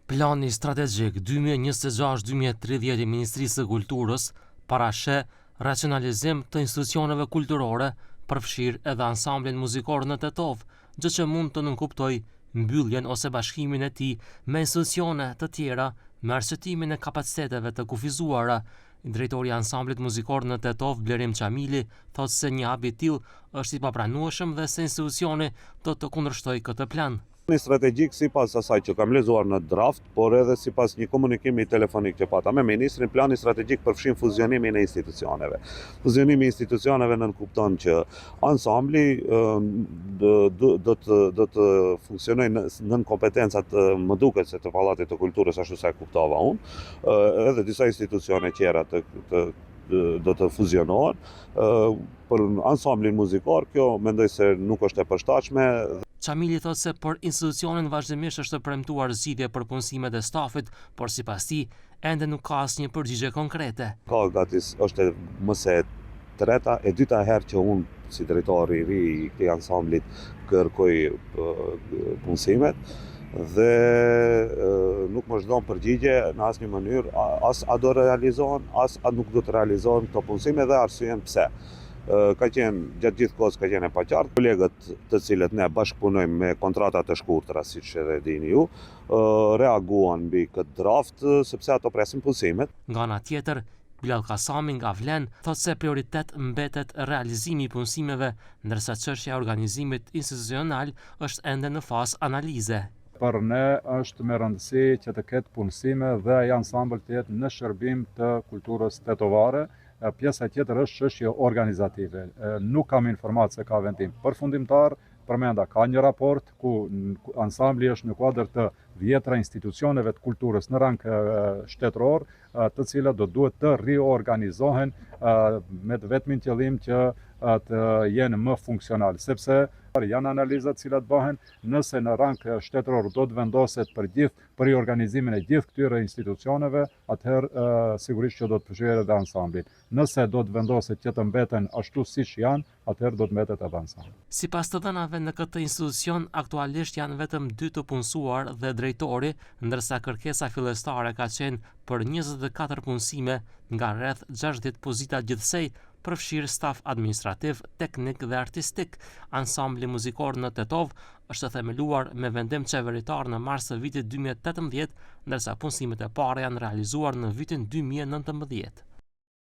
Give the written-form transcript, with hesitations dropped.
Plani Strategjik 2026-2030 i Ministrisë së Kulturës parasheh racionalizim të institucioneve kulturore, përfshirë edhe ansamblin muzikor në Tetovë, gjë që mund të nënkuptojë mbylljen ose bashkimin e tij me institucione të tjera me arsyetimin e kapaciteteve të kufizuara. Drejtori i ansamblit muzikor në Tetovë, Blerim Qamili, thotë se një hap i tillë është i papranueshëm dhe se institucioni do të kundërshtojë këtë plan. Plani strategjik sipas asaj që kam lexuar në draft, por edhe sipas një komunikimi telefonik që pata me ministrin, plani strategjik përfshin fuzionimin e institucioneve. Fuzionimi i institucioneve nënkupton që ansambli do do të do të funksionojë nën kompetencat më duket se të Pallatit të Kulturës ashtu sa e kuptova unë, edhe disa institucione tjera të të do të fuzionohen. Për ansamblin muzikor, kjo mendoj se nuk është e përshtatshme. Qamili thotë se për institucionin vazhdimisht është premtuar zgjidhje për punësimet e stafit, por sipas tij, ende nuk ka asnjë përgjigje konkrete. Ka gati është më se e treta, e dyta herë që unë si drejtor i ri i këtij ansamblit kërkoj punësimet dhe nuk më është dhënë përgjigje në asnjë mënyrë, as a do realizohen, as a nuk do të realizohen këto punësime dhe arsyen pse. Ka qenë gjatë gjithë kohës ka qenë e paqartë. Kolegët të cilët ne bashkëpunojmë me kontrata të shkurtra, siç edhe dini ju, reaguan mbi këtë draft sepse ato presin punësimet. Nga ana tjetër, Bilall Kasami nga Vlen thotë se prioritet mbetet realizimi i punësimeve, ndërsa çështja e organizimit institucional është ende në fazë analize. Për ne është me rëndësi që të ketë punësime dhe ai ansambël të jetë në shërbim të kulturës tetovare. Pjesa tjetër është çështje organizative. Nuk kam informatë se ka vendim përfundimtar, përmenda ka një raport ku ansambli është në kuadër të dhjetra institucioneve të kulturës në rang shtetëror, të cilat do duhet të riorganizohen me të vetmin qëllim që të jenë më funksional, sepse janë analizat të cilat bëhen, nëse në rang shtetëror do të vendoset për gjithë për riorganizimin e gjithë këtyre institucioneve, atëherë sigurisht që do të përfshijë edhe ansamblin. Nëse do të vendoset që të mbeten ashtu siç janë, atëherë do të mbetet edhe ansambli. Sipas të dhënave në këtë institucion aktualisht janë vetëm dy të punësuar dhe drejtori, ndërsa kërkesa fillestare ka qenë për 24 punësime nga rreth 60 pozita gjithsej, përfshirë staf administrativ, teknik dhe artistik. Ansambli muzikor në Tetovë është themeluar me vendim qeveritar në mars të vitit 2018, ndërsa punësimet e para janë realizuar në vitin 2019.